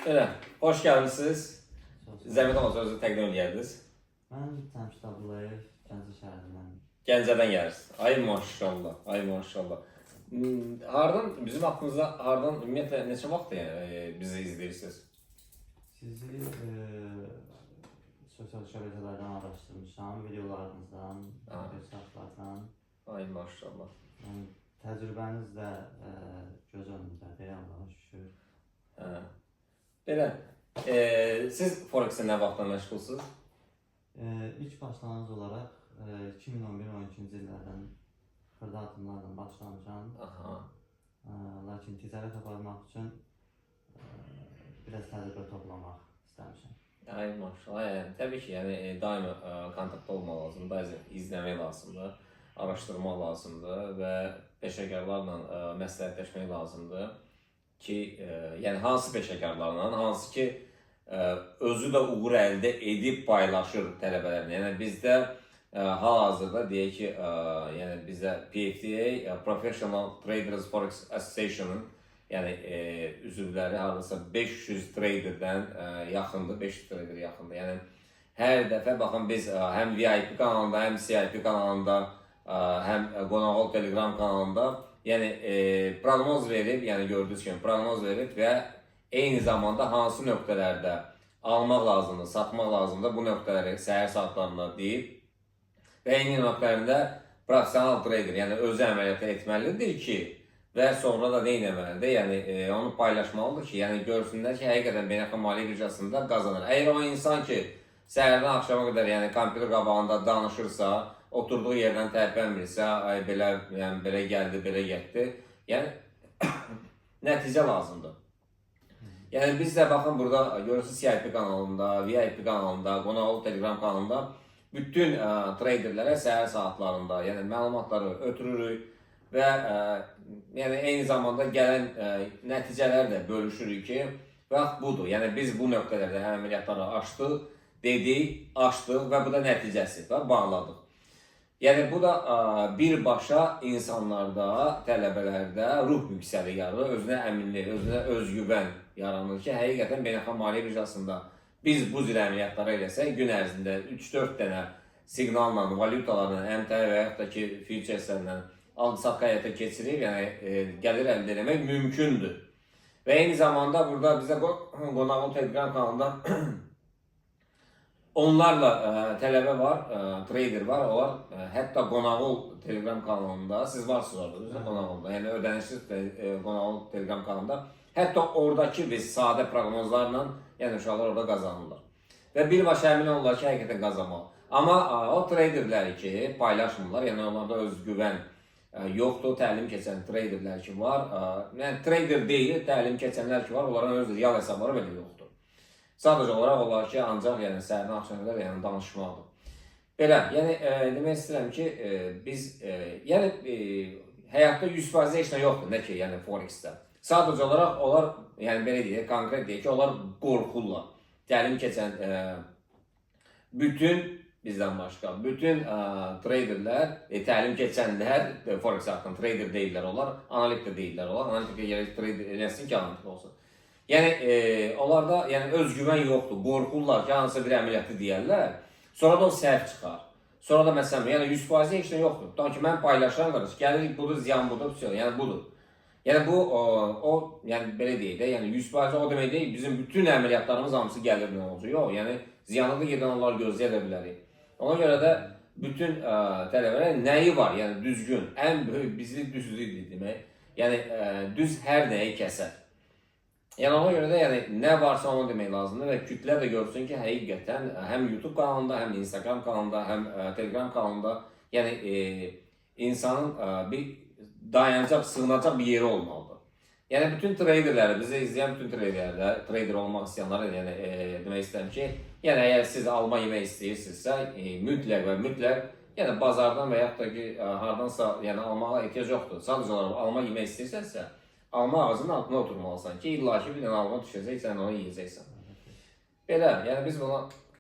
Belə, xoş gəlmisiniz. Çox sağ olun. Zəhmət olmasa özünüzü təqdim eləyərdiniz. Mən Cəmşid Abdullayev, Gəncə şəhərindən. Gəncədən gəlirsiniz. Ay maşallah, ay maşallah. Hardan bizim haqqımızda hardan ümumiyyətlə neçə vaxtdır yəni bizi izləyirsiniz? Sizi sosial şəbəkələrdən araşdırmışam, videolarınızdan, hesablardan. Ay maşallah. Yəni təcrübəniz də göz önündədir, Allaha şükür. Hə. Belə, siz Forex-ə nə vaxtdan məşğulsunuz? İlk başlanğıc olaraq 2011-12-ci illərdən xırda addımlarla başlamışam. Lakin ticarət aparmaq üçün biraz təcrübə toplamaq istəmişəm. Ay maşallah. Yəni, təbii ki, yəni daima kontaktda olmaq lazımdır, bəzən izləmək lazımdır, araşdırmaq lazımdır və peşəkarlarla məsləhətləşmək lazımdır ki, yəni hansı peşəkarlarla, hansı ki özü də uğur əldə edib paylaşır tələbələrlə. Yəni bizdə hal-hazırda deyək ki, yəni bizdə PFTA, Professional Traders Forex Association-ın yəni üzvləri hardasa 500 traderdən yaxındır, 500 trader yaxındır. Yəni hər dəfə baxın biz həm VIP kanalında, həm CIP kanalında, həm Qonaqol Telegram kanalında yəni proqnoz verib, yəni gördüyünüz kimi proqnoz verib və eyni zamanda hansı nöqtələrdə almaq lazımdır, satmaq lazımdır bu nöqtələri səhər saatlarında deyib və eyni nöqtələrində professional trader, yəni özü əməliyyata etməlidir ki, və sonra da nə etməlidir? Yəni onu paylaşmalıdır ki, yəni görsünlər ki, həqiqətən beynəlxalq maliyyə birjasında qazanır. Əgər o insan ki, səhərdən axşama qədər yəni kompüter qabağında danışırsa, oturduğu yerdən tərpənmirsə, ay belə, yəni belə gəldi, belə getdi, yəni nəticə lazımdır. Yəni biz də baxın burada görürsünüz CIP kanalında, VIP kanalında, Qonaqol Telegram kanalında bütün traderlərə səhər saatlarında, yəni məlumatları ötürürük və yəni eyni zamanda gələn nəticələri də bölüşürük ki, bax budur. Yəni biz bu nöqtələrdə əməliyyatları açdıq, dedik, açdıq və bu da nəticəsi və bağladıq. Yəni bu da birbaşa insanlarda, tələbələrdə ruh yüksəli yaranır, özünə əminlik, özünə özgüvən yaranır ki, həqiqətən beynəlxalq maliyyə birjasında biz bu cür əməliyyatları eləsək, gün ərzində 3-4 dənə siqnalla, valyutalarla, MT və yaxud da ki, futureslərlə alqı-satqı həyata keçirib, yəni gəlir əldə eləmək mümkündür. Və eyni zamanda burada bizə Qonaqol Telegram kanalında onlarla tələbə var, trader var. Onlar hətta Qonaqol Telegram kanalında, siz varsınız orada, düzdür? Qonaqolda. Yəni ödənişsiz Qonaqol Telegram kanalında. Hətta oradakı biz sadə proqnozlarla, yəni uşaqlar orada qazanırlar. Və birbaşa əmin olurlar ki, həqiqətən qazanmaq. Amma o traderləri ki, paylaşmırlar, yəni onlarda özgüvən yoxdur, təlim keçən traderlər ki var. Yəni trader deyil, təlim keçənlər ki var, onların öz real hesabları belə yoxdur. Sadəcə olaraq onlar ki, ancaq yəni səhərdən axşama qədər yəni danışmaqdır. Belə, yəni demək istəyirəm ki, biz yəni həyatda 100% heç nə yoxdur, nə ki, yəni Forex-də. Sadəcə olaraq onlar, yəni belə deyək, konkret deyək ki, onlar qorxurlar. Təlim keçən bütün bizdən başqa, bütün traderlər, təlim keçənlər Forex haqqında trader deyirlər onlar, analitik də deyirlər onlar. Analitik gərək trader eləsin ki, analitik olsun. Yəni onlarda yəni özgüvən yoxdur, qorxurlar ki, hansısa bir əməliyyatı deyərlər. Sonra da o səhv çıxar. Sonra da məsələn, yəni 100% heç nə yoxdur. Tutan ki, mən paylaşıram qardaş, gəlir budur, ziyan budur, vəsə, yəni budur. Yəni bu o yəni belə deyək də, yəni 100% o demək deyil, bizim bütün əməliyyatlarımız hamısı gəlir nə olacaq. Yox, yəni ziyanı da gedən onlar gözləyə də bilərik. Ona görə də bütün tələbələr nəyi var, yəni düzgün, ən böyük bizi düzlük demək. Yəni düz hər nəyi kəsər. Yəni ona görə də yəni nə varsa onu demək lazımdır və kütlə də görsün ki, həqiqətən həm YouTube kanalında, həm Instagram kanalında, həm Telegram kanalında, yəni insanın bir dayanacaq, sığınacaq bir yeri olmalıdır. Yəni bütün traderləri, bizi izləyən bütün traderlərə, trader olmaq istəyənlərə, yəni demək istəyirəm ki, yəni əgər siz alma yemək istəyirsinizsə, mütləq və mütləq, yəni bazardan və yaxud da ki, hardansa yəni almağa ehtiyac yoxdur. Sadəcə olaraq alma yemək istəyirsənsə, alma ağacının altına oturmalısan ki, illa ki bir dənə alma düşəcək, sən onu yeyəcəksən. Belə, yəni biz buna